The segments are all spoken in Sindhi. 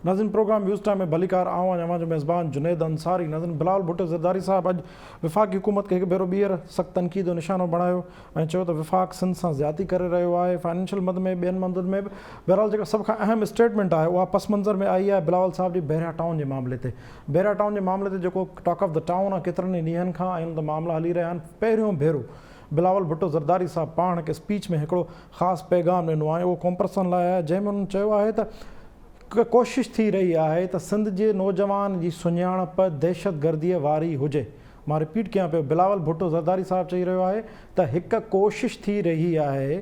ناظرين پروگرام ويوز ٽائيم ۾ ڀليڪار آئون آهيان اوهان جو ميزبان جنيد انصاري ناظرين بلاول ڀٽو زرداري صاحب اڄ وفاقي حڪومت کي هڪ ڀيرو ٻيهر سخت تنقيد جو نشانو بڻايو ۽ چيو ته وفاق سنڌ سان زيادتي ڪري رهيو آهي فائنينشل مد ۾ ٻين مدن ۾ به بهرحال جيڪا سڀ کان اهم اسٽيٽمينٽ آهي اها پس منظر ۾ آئي آهي بلاول صاحب جي بحريا ٽائون جي معاملي تي بحريا ٽائون جي معاملي تي جيڪو ٽاڪ آف the town آهي ڪيترن ئي ڏينهن کان ۽ ان تي معاملا هلي رهيا آهن پهريون ڀيرو بلاول ڀٽو زرداري صاحب پاڻ هڪ اسپيچ ۾ هڪڙو خاص پيغام ڏنو آهي اهو قومپرستن لاء آهي جنهن ۾ انهن چيو آهي ته ڪوشش ٿي رهي آهي ته سنڌ جي نوجوان جي سڃاڻپ دهشتگرديء واري هجي. مان رپيٽ ڪيان پيو بلاول ڀٽو زرداري صاحب چئي رهيو آهي ته هڪ ڪوشش ٿي رهي آهي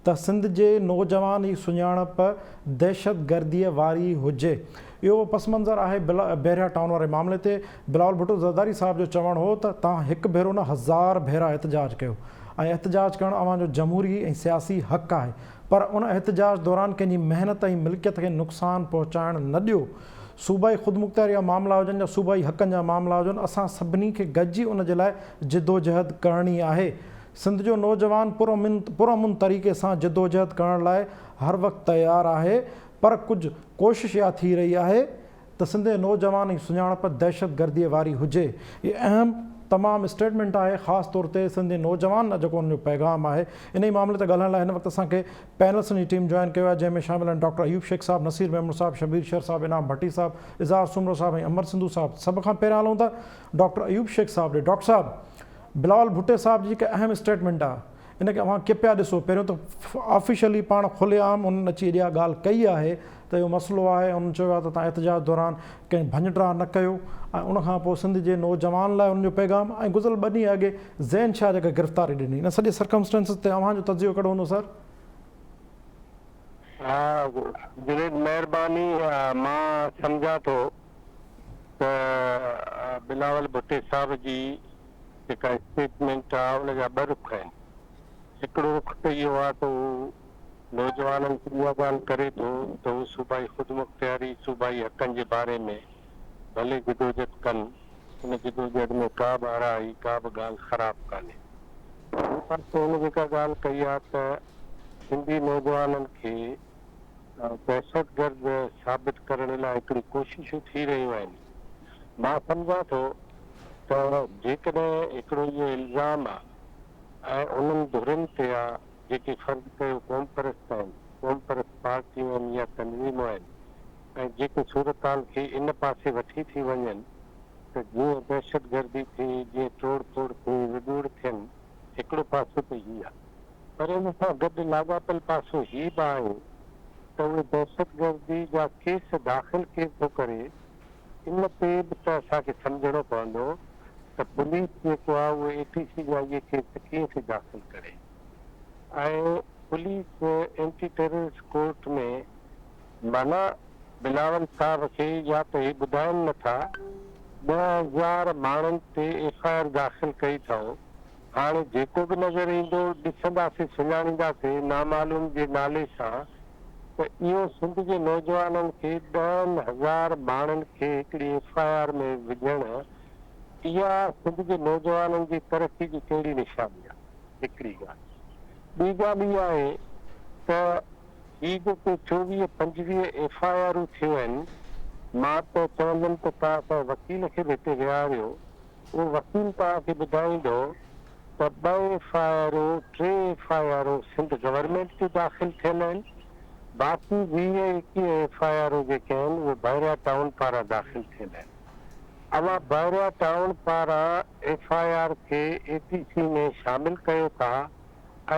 ته سنڌ جي نوجوان جي سڃاڻپ دهشتگرديء واري هجي. اهو پس منظر آهي بحريا ٽائون واري معاملي تي بلاول ڀٽو زرداري صاحب جو چوڻ هو ته توهان هڪ ڀيرو نه هزار ڀيرا احتجاج ڪيو ۽ احتجاج ڪرڻ اوهان جو جمهوري ۽ سياسي حق آهي پر ان احتجاج دوران ڪنهن جي محنت ۽ ملڪيت کي نقصان پهچائڻ نه ڏيو. صوبائي خودمختياري جا معاملا هجن يا صوبائي حقن جا معاملا هجن اسان سڀني کي گڏجي ان جي لاء جدوجهد ڪرڻي آهي. سنڌ جو نوجوان پرامن طريقي سان جدوجهد ڪرڻ لاء هر وقت تيار آهي پر ڪجهه ڪوشش اها ٿي رهي آهي ته سنڌ جي نوجوان جي سڃاڻپ دهشتگرديء واري هجي. هي اهم تمام اسٽيٽمينٽ آهي خاص طور تي سنڌ جي نوجوان لاء جيڪو ان جو پيغام آهي. انهي معاملي تي ڳالهائڻ لاء هن وقت اسان کي پينلسن جي ٽيم جوائن ڪيو آهي جنهن ۾ شامل آهن ڊاڪٽر ايوب شيخ صاحب، نصير ميمڻ صاحب، شبير شر صاحب، انعام ڀٽي صاحب، اظهار سومرو صاحب ۽ امر سنڌو صاحب. سڀ کان پهريان هلون ٿا ڊاڪٽر ايوب شيخ صاحب ڏي. ڊاڪٽر صاحب بلاول ڀٽي صاحب جي جيڪا اهم اسٽيٽمينٽ آهي ان کي اوهان ڪيئن پيا ڏسو؟ پهريون ته آفيشلي پاڻ کلي عام انهن اچي اها ڳالهه ڪئي آهي ته اهو مسئلو آهي انهن چيو آهي ته توهان احتجاج دوران ڪنهن ڀڃ ڊاهه نه ڪيو ۽ ان کان پوء سنڌ جي نوجوان لاء انهن جو پيغام ۽ گذريل ٻه ڏينهن اڳي زين شاهه جيڪا گرفتاري ڏني ان سڄي سرڪمسٽنسز تي اوهان جو تجزيو ڪهڙو هوندو سر؟ ها جنيد مهرباني مان سمجهان ٿو ته بلاول ڀٽي صاحب جي جيڪا اسٽيٽمينٽ آ ان جا ٻه رخ آهن. هڪڙو رخ ته اهو آ ته هو نوجوانن کي اها ڳالهه ڪري ٿو ته هو صوبائي خودمختياري، صوبائي حقن جي باري ۾ ڀلي جدوجھد ڪن، ان جدوجھد ۾ ڪا به آرائي، ڪا به ڳالهه خراب ڪانهي. ٻئي پاسي هن جيڪا ڳالهه ڪئي آ ته سنڌي نوجوانن کي دهشتگرد ثابت ڪرڻ لاء هڪڙيون ڪوششون ٿي رهيون آهن. مان سمجهان ٿو ته جيڪڏهن هڪڙو اهو الزام آ ۽ انهن ڌرين تي آ جيڪي فرض ڪيو قومپرست آهن، قومپرست پارٽيون آهن يا تنظيمون آهن ۽ جيڪي صورتحال کي ان پاسي وٺي ٿي وڃن ته جيئن دهشتگردي ٿئي، جيئن ٽوڙ ڦوڙ ٿئي، وڳوڙ ٿين، هڪڙو پاسو ته هي آ. پر ان سان گڏ لاڳاپيل پاسو هي به آهي ته اهي دهشتگردي جا ڪيس داخل ڪير ٿو ڪري ان تي به ته اسان کي سمجهڻو پوندو ته پوليس جيڪو آهي اهو اي ٽي سي جا اهي ڪيس ڪيئن ٿي داخل ڪري ۽ پوليس اينٽي ٽيررسٽ ڪورٽ ۾ معنيٰ بلاول صاحب کي يا ته هي ٻڌائين نه ٿا 10,000 ماڻهن تي ايف I R داخل ڪئي اٿئو هاڻي جيڪو به نظر ايندو ڏسنداسين سڃاڻينداسين نامعلوم جي نالي سان ته اهو سنڌ جي نوجوانن کي 10,000 ماڻهن کي هڪڙي ايف I R ۾ وجهڻ اها سنڌ جي نوجوانن جي ترقي جي ڪهڙي نشاني آهي هڪڙي ڳالهه ٻي ڳالهه اها آهي ته هي جيڪي 24 25 ايف I آرون ٿيون آهن مان ته چوندم ته توهان ڪنهن وڪيل کي به هتي ويهاريو اهو وڪيل توهان کي ٻڌائيندو ته ٻه ايف I آرون، ٽي ايف I آرون سنڌ گورنمينٽ جون داخل ٿيل آهن، باقي 20 21 ايف I آرون جيڪي آهن اهي بحريا ٽائون پاران داخل ٿيل آهن. اوهان بحريا ٽائون پاران ايف I R کي اي ٽي سي ۾ شامل ڪيو ٿا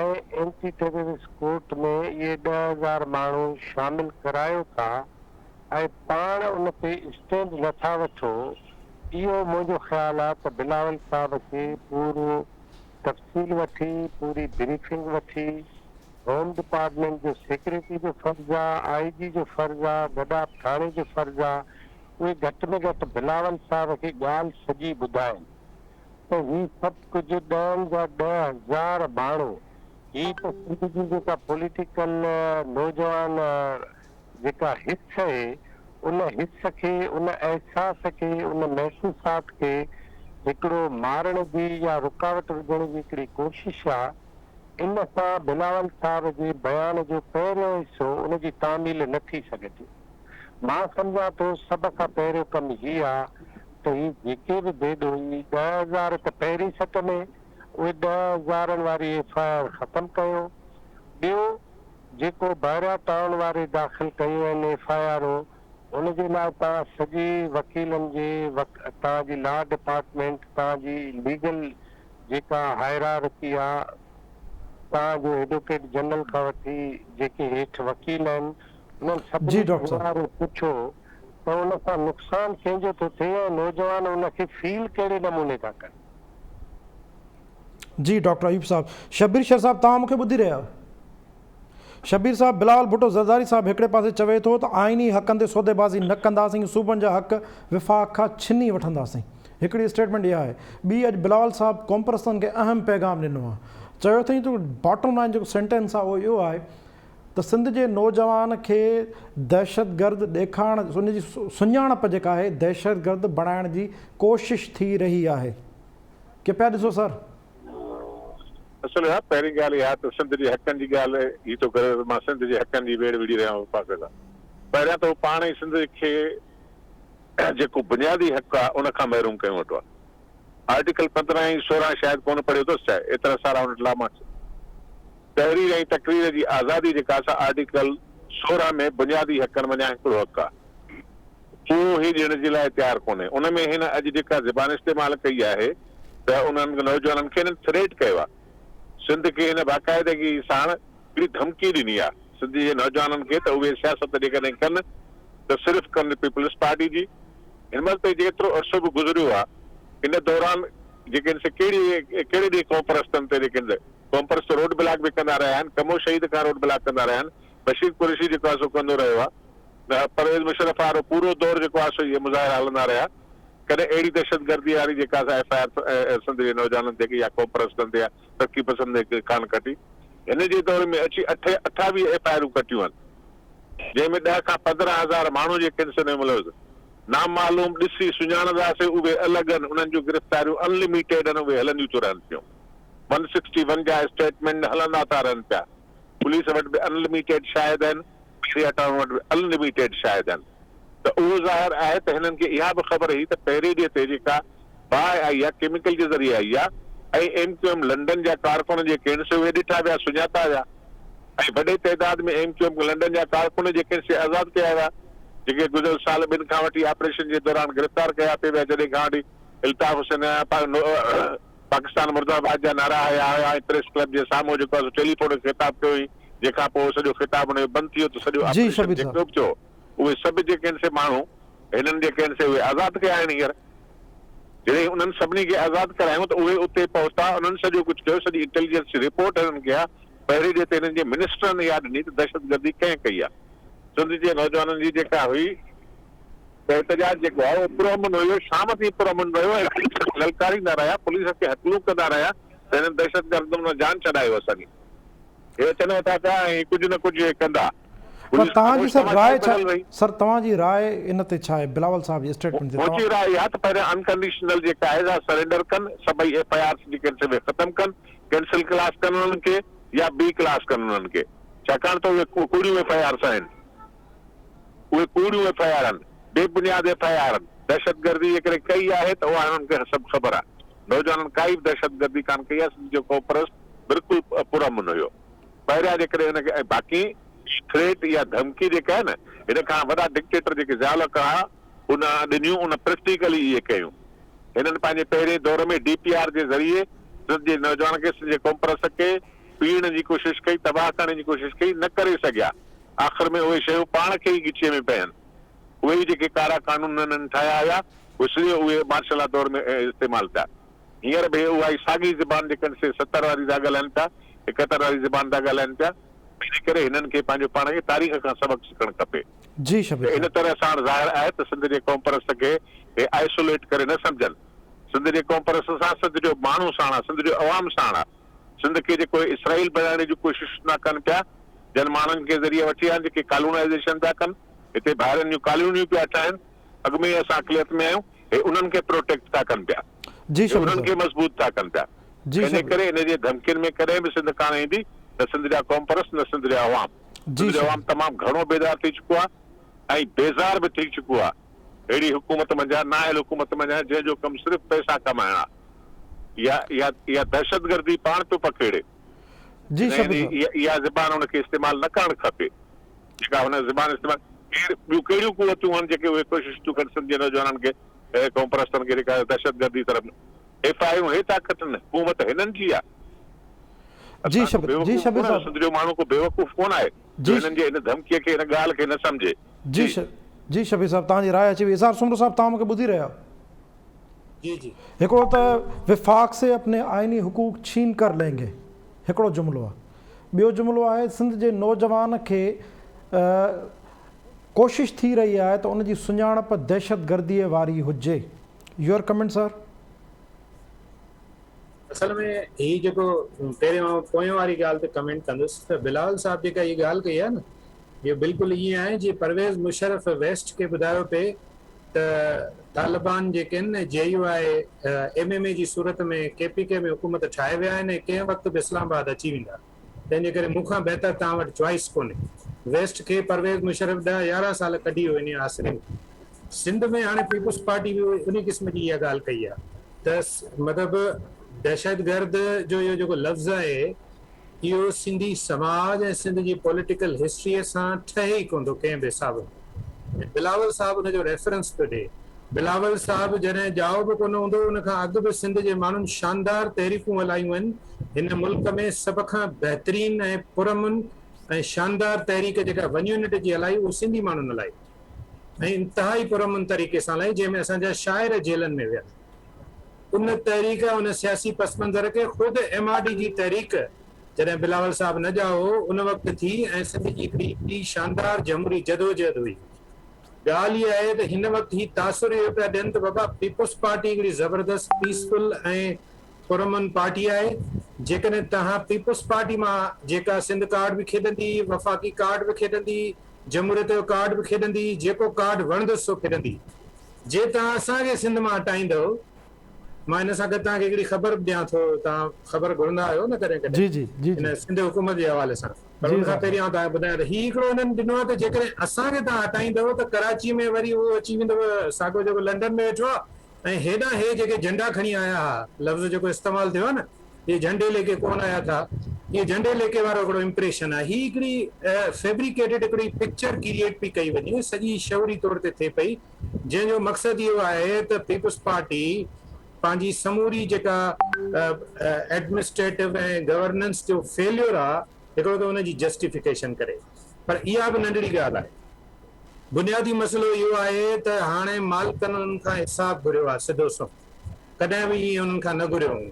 ۽ اينٽي ٽيررسٽ ڪورٽ ۾ اهي 10,000 ماڻهو شامل ڪرايو ٿا ۽ پاڻ ان تي اسٽينڊ نه ٿا وٺو، اهو منهنجو خيال آ ته بلاول صاحب کي پورو تفصيل وٺي، پوري بريفنگ وٺي، هوم ڊپارٽمينٽ جو سيڪريٽري جو فرض آ، آء جي جو فرض آ، گڏاپ ٿاڻي جو فرض آ، اهي گهٽ ۾ گهٽ بلاول صاحب کي ڳالهه سڄي ٻڌائين ته هي سڀ ڪجهه ڏهن جا 10,000 ماڻهو، هي ته سنڌ جي جيڪا پوليٽيڪل نوجوان جيڪا حس اهي، ان حس کي، ان احساس کي، ان محسوسات کي هڪڙو مارڻ جي يا رڪاوٽ وجهڻ جي هڪڙي ڪوشش آ. ان سان بلاول صاحب جي بيان جو پهريون حصو ان جي تعميل نه ٿي سگهندي. مان سمجهان ٿو سڀ کان پهريون ڪم هي آ ته هي جيڪي به بي ڏوهي 10,000 ته پهرين سٽ ۾ اهي ڏهه هزارن واري ايف I R ختم ڪيو. ٻيو جيڪو بحريا ٽائون واري داخل ڪيون آهن ايف I آرون ان جي لاء توهان سڄي وڪيلن جي توهان جي لا ڊپارٽمينٽ توهان جي ليگل جيڪا هائرارڪي آ توهان جو ايڊوڪيٽ جنرل کان وٺي جيڪي هيٺ وڪيل آهن انهن جي سڀني ڊاڪٽر کي صاحب. ويهاري پڇو ته ان سان نقصان ڪنهن جو ٿو ٿئي ۽ نوجوان ان کي فيل ڪهڙي نموني ٿا ڪن. جي ڊاڪٽر ايوب صاحب. شبير شر صاحب توهان مون کي ٻڌي رهيا آهيو؟ شبير صاحب بلاول ڀٽو زرداري صاحب هڪڙي پاسي چوي ٿو ته آئيني حقن تي سوديبازي نه ڪنداسين صوبن جا حق وفاق کان ڇني وٺنداسين هڪڙي اسٽيٽمينٽ اها آهي ٻي اڄ بلاول صاحب قومپرستن کي اهم پيغام ڏنو آهي چيو اٿئين ته باٽم لائين جيڪو سينٽينس آهي اهو اهو آهي ته سنڌ جي نوجوان کي دهشتگرد ڏيکارڻ ان جي سڃاڻپ جيڪا آهي دهشتگرد بڻائڻ جي ڪوشش ٿي رهي آهي ڪي پيا ڏسو سر. اصل اها پهرين ڳالهه اها ته سنڌ جي حقن جي ڳالهه هي ٿو ڪري ته مان سنڌ جي حقن جي ويڙهه وڙهي رهيو آهيان وفاق سان. پهريان ته هو پاڻ ئي سنڌ کي جيڪو بنيادي حق آهي ان کان محروم ڪيون ويٺو آهي. آرٽيڪل 15 ۽ 16 شايد ڪونه پڙهيو اٿس ڇا ايترا سارا هن وٽ لا مارڪس. تحرير ۽ تقرير جي آزادي جيڪا سا آرٽيڪل 16 ۾ بنيادي حقن منجهان هڪڙو حق آهي. اهو هي ڏيڻ جي لاء تيار ڪونهي. ان ۾ هن اڄ جيڪا زبان استعمال ڪئي آهي ته انهن نوجوانن کي هنن ٿريٽ ڪيو آهي. سنڌ کي هن باقاعدگي ساڻ هڪڙي ڌمڪي ڏني آهي سنڌ جي نوجوانن کي ته اهي سياست جيڪڏهن ڪن ته صرف ڪن پيپلز پارٽي جي. هن مهل تائين جيترو عرصو به گذريو آهي ان دوران جيڪي هن سي ڪهڙي ڪهڙي ڏينهن قومپرستن تي جيڪي هن قومپرست روڊ بلاڪ به ڪندا رهيا آهن، ڪمو شهيد کان روڊ بلاڪ ڪندا رهيا آهن، بشير قريشي جيڪو آهي سو ڪندو رهيو آهي. پرويز مشرف وارو پورو دور جيڪو آهي سو اهي مظاهرا هلندا رهيا. ڪڏهن اهڙي دهشتگردي واري جيڪا سا ايف I R Sindh جي نوجوانن تي يا قومپرستن تي يا ترقي پسند تي ڪانه ڪٽي. هن جي دور ۾ اچي اٺ 28 ايف I آرون ڪٽيون آهن. جنهن ۾ 10 کان 15 هزار ماڻهو جيڪي آهن سي ملوث نامعلوم ڏسي سڃاڻنداسين اهي الڳ آهن انهن جون گرفتاريون ان لميٽيڊ آهن اهي هلنديون ٿيون رهن پيون. ون سڪسٽي ون جا اسٽيٽمينٽ هلندا ٿا رهن پيا. پوليس وٽ به ان لميٽيڊ شاهد آهن. ميڊيا ٽائون وٽ به ان لميٽيڊ شاهد آهن ته اهو ظاهر آهي ته هنن کي اها به خبر هئي ته پهرين ڏينهن تي جيڪا باهه آئي آهي ڪيميڪل جي ذريعي آئي آهي ۽ ايم ڪيو ايم لنڊن جا ڪارڪن جيڪي آهن سي اهي ڏٺا ويا سڃاتا ويا ۽ وڏي تعداد ۾ ايم ڪيو ايم لنڊن جا ڪارڪن جيڪي آهن سي آزاد ڪيا ويا جيڪي گذريل سال ٻن کان وٺي آپريشن جي دوران گرفتار ڪيا پئي ويا جڏهن کان وٺي الطاف حسين پاڪستان مرده آباد جا نعرا هنيا هيا ۽ پريس ڪلب جي سامهون جيڪو آهي سو ٽيليفونڪ خطاب ڪيو هئي جنهن کان پوء سڄو خطاب هن جو بند ٿي ويو ته سڄو جي آپريشن شبير جيڪو صاحب. به ٿيو اهي سڀ جيڪي آهن سي ماڻهو هنن جيڪي آهن سي اهي آزاد ڪيا آهن هينئر جڏهن انهن سڀني کي آزاد ڪرايون ته اهي اتي پهتا انهن سڄو ڪجهه ڪيو سڄي انٽيليجنس جي رپورٽ هنن کي آهي پهرين ڏينهن تي هنن جي منسٽرن اها ڏني ته دهشتگردي ڪنهن ڪئي آهي سنڌ جي نوجوانن جي جيڪا هئي ته احتجاج جيڪو آهي اهو پرامن هيو، شام تائين پرامن رهيو ۽ پوليس کي للڪاريندا رهيا، پوليس کي هڪلون ڪندا رهيا ته هنن دهشتگردن مان جان ڇڏايو اسان جي. هي اچن ٿا پيا ۽ هي ڪجهه نه ڪجهه هي ڪندا. پر پوليس توهان جي خاموش سر راء تماشائي ڇا بڻيل رهي. سر توهان جي راء ان تي ڇا آهي بلاول صاحب جي اسٽيٽمينٽ تي منهنجي توهان. راء اها ته پهريان انڪنڊيشنل جيڪا آهي سا سرينڊر ڪن، سڀئي ايف I آرس جيڪي آهن سي اهي ختم ڪن، ڪينسل ڪلاس ڪن انهن کي يا بي ڪلاس ڪن انهن کي ڇاڪاڻ ته اهي ڪوڙيون ايف I آرس آهن. اهي ڪوڙيون ايف I R آهن، بي بنياد ايف I R آهن، دهشتگردي جيڪڏهن ڪئي آهي ته اها هنن کي سڀ خبر آهي، نوجوانن ڪائي به دهشتگردي ڪانه ڪئي آهي، سنڌ جو قومپرست بلڪل پرامن هيو، پهريان جيڪڏهن هن کي ۽ باقي هي ٿريٽ يا ڌمڪي جيڪا آهي نه هن کان وڏا ڊڪٽيٽر جيڪي ضياء الحق هئا ان ڏنيون ان پريڪٽيڪلي اهي ڪيون، هنن پنهنجي پهرين دور ۾ ڊي پي آر جي ذريعي سنڌ جي نوجوانن کي سنڌ جي قومپرست کي پيڙڻ جي ڪوشش ڪئي، تباهه ڪرڻ جي ڪوشش ڪئي، نه ڪري سگهيا. آخر ۾ اهي شيون پاڻ کي ئي ڳچيء ۾ پين. اهي ئي جيڪي ڪارا قانون هنن ٺاهيا هيا، اهي سڄو اهي مارشل لا دور ۾ استعمال ٿيا. هينئر به اها ئي ساڳي زبان جيڪا سي 70 واري ٿا ڳالهائن پيا، 71 واري زبان ٿا ڳالهائن پيا. ان ڪري هنن کي پنهنجو پاڻ کي تاريخ کان سبق سکڻ کپي. جي شبير ته ان صاحب. طرح ساڻ ظاهر آهي ته سنڌ جي قومپرست کي هي آئسوليٽ ڪري نه سمجهن. سنڌ جي قومپرست سان سنڌ جو ماڻهو ساڻ آ، سنڌ جو عوام ساڻ آ. سنڌ کي جيڪو اهي اسرائيل بڻائڻ جون ڪوششون ٿا ڪن پيا، جن ماڻهن کي ذريعي وٺي آيا آهن جيڪي ڪالونائيزيشن پيا ڪن، هتي ڀائرن جون ڪالونيون پيا ٺاهن، اڳ ۾ ئي اسان اقليت ۾ آهيون، هي انهن کي پروٽيڪٽ ٿا ڪن پيا، جي هي شبير انهن صاحب. کي مضبوط ٿا ڪن پيا، جي تنهنجي شبير. ڪري ان جي ڌمڪين ۾ ڪڏهن به سنڌ ڪانه ايندي، نه سنڌ جا قومپرست نه سنڌ جا عوام، جي سنڌ جو شبير. عوام تمام گهڻو بيدار ٿي چڪو آهي. ۽ بيزار به ٿي چڪو آ اهڙي حڪومت منجهان نااهل حڪومت منجهان جنهن جو ڪم صرف پئسا ڪمائڻ آ اها اها اها دهشتگردي پاڻ پيو پکيڙي جي شبير يعني صاحب. اها اها زبان ان کي استعمال نه ڪرڻ کپي جيڪا هن زبان استعمال ڪير ٻيون ڪهڙيون قوتون آهن جيڪي اهي ڪوشش ٿيون ڪن سنڌ جي نوجوانن کي قومپرستن کي جيڪا دهشتگردي طرف ايف I ايون هي طاقت نه حڪومت هنن جي آ جي اسان ڪو شبير جي بيوقوف شبير ڪونه صاحب. سنڌ جو ماڻهو ڪو بيوقوف ڪونه آهي جو جي هنن جي هن ڌمڪي کي هن ڳالهه کي نه سمجهي جي جي. جي شبير صاحب توهان جي راء اچي وئي اظهار سومرو صاحب توهان مون کي ٻڌي رهيا آهيو. جي جي. هڪڙو ته وفاق سي اپني آئيني حقوق ڇين ڪر لين گي هڪڙو جملو آهي ٻيو جملو آهي سنڌ جي نوجوان کي ڪوشش ٿي رهي آهي ته ان جي سڃاڻپ دهشتگردي واري هجي your comment sir. اصل ۾ هي جيڪو پهريون آئون پوئين واري ڳالهه تي ڪمينٽ ڪندس ته بلاول صاحب جيڪا هي ڳالهه ڪئي آهي نه اهو بلڪل ائين آهي جيئن پرويز مشرف ويسٽ کي ٻڌايو پئي ته طالبان جيڪي آهن نه J U I M M A جي صورت ۾ ڪي پي ڪي ۾ حڪومت ٺاهي ويا آهن ۽ ڪنهن وقت به اسلام آباد اچي ويندا تنهن جي ڪري مون کان بهتر توهان وٽ چوائس ڪونهي. ويسٽ کي پرويز مشرف ڏهه 11 سال ڪڍي ويو انهي آسري ۾. سنڌ ۾ هاڻي پيپلز پارٽي به انهي قسم جي اها ڳالهه ڪئي آهي ته مطلب دهشتگرد جو اهو جيڪو لفظ آهي اهو سنڌي سماج ۽ سنڌ جي پوليٽيڪل هسٽريء سان ٺهي ئي ڪونه ٿو ڪنهن به حساب ۾. ۽ بلاول صاحب ان جو ريفرنس پيو ڏئي. بلاول صاحب جڏهن ڄائو به ڪونه هوندو ان کان اڳ به سنڌ جي ماڻهن شاندار تحريڪون هلايون آهن. هن ملڪ ۾ سڀ کان بهترين ۽ پرامن ۽ شاندار تحريڪ جيڪا ون يونٽ جي هلائي اهو سنڌي ماڻهن هلائي ۽ انتهائي پرامن طريقي سان هلائي جنهن ۾ اسان جا شاعر جيلن ۾ ويا. ان تحريڪ ان سياسي پس منظر کي خود ايم آر ڊي جي تحريڪ جڏهن بلاول صاحب نه ڄائو هو ان وقت ٿي ۽ سنڌ جي هڪڙي ايڏي شاندار جمهوري جدوجهد هئي. ڳالهه اها آهي ته هن وقت هي تاثر اهو پيا ڏين ته بابا پيپلز پارٽي هڪڙي زبردست پيسفل ۽ پرامن پارٽي آهي جيڪڏهن توهان پيپلز پارٽي مان جيڪا سنڌ ڪارڊ به کيڏندي وفاقي ڪارڊ به کيڏندي جمهوريت جو ڪارڊ به کيڏندي جيڪو ڪارڊ وڻندس سو کيڏندي جي توهان اسان کي سنڌ مان هٽائيندؤ، مان ان سان گڏ توهان کي هڪڙي خبر به ڏيان ٿو، توهان خبر گهرندا آهيو نه ڪڏهن جي جي ڪڏهن جي ان جي سنڌ حڪومت جي حوالي سان، پر جي ان کان صاحب. پهرين آئون توهان کي ٻڌايان ته هي هڪڙو هنن ڏنو آهي ته جيڪڏهن اسان کي توهان هٽائيندؤ ته ڪراچي ۾ وري اهو اچي ويندو ساڳيو جيڪو لنڊن ۾ ويٺو آهي ۽ هيڏانهن هي جيڪي جهنڊا کڻي آيا ها، لفظ جيڪو استعمال ٿيو آهي نه هي جهنڊي ليڪي ڪونه آيا ٿا، هي جهنڊي ليڪي وارو هڪڙو امپريشن آهي، هي هڪڙي فيبريڪيٽيڊ هڪڙي پڪچر ڪريئيٽ پئي ڪئي وڃي، سڄي شعوري طور تي ٿئي پئي. جنهن جو مقصد اهو آهي ته پيپلز پارٽي پنهنجي سموري جيڪا ايڊمنسٽريٽو ۽ گورننس جو فيليور آ هڪڙو ته ان جي جسٽيفڪيشن ڪري پر اها به ننڍڙي ڳالهه آهي بنيادي مسئلو اهو آهي ته هاڻي مالڪن انهن کان حساب گهريو آ سڌو سنئون ڪڏهن به ائين انهن کان نه گهريو هون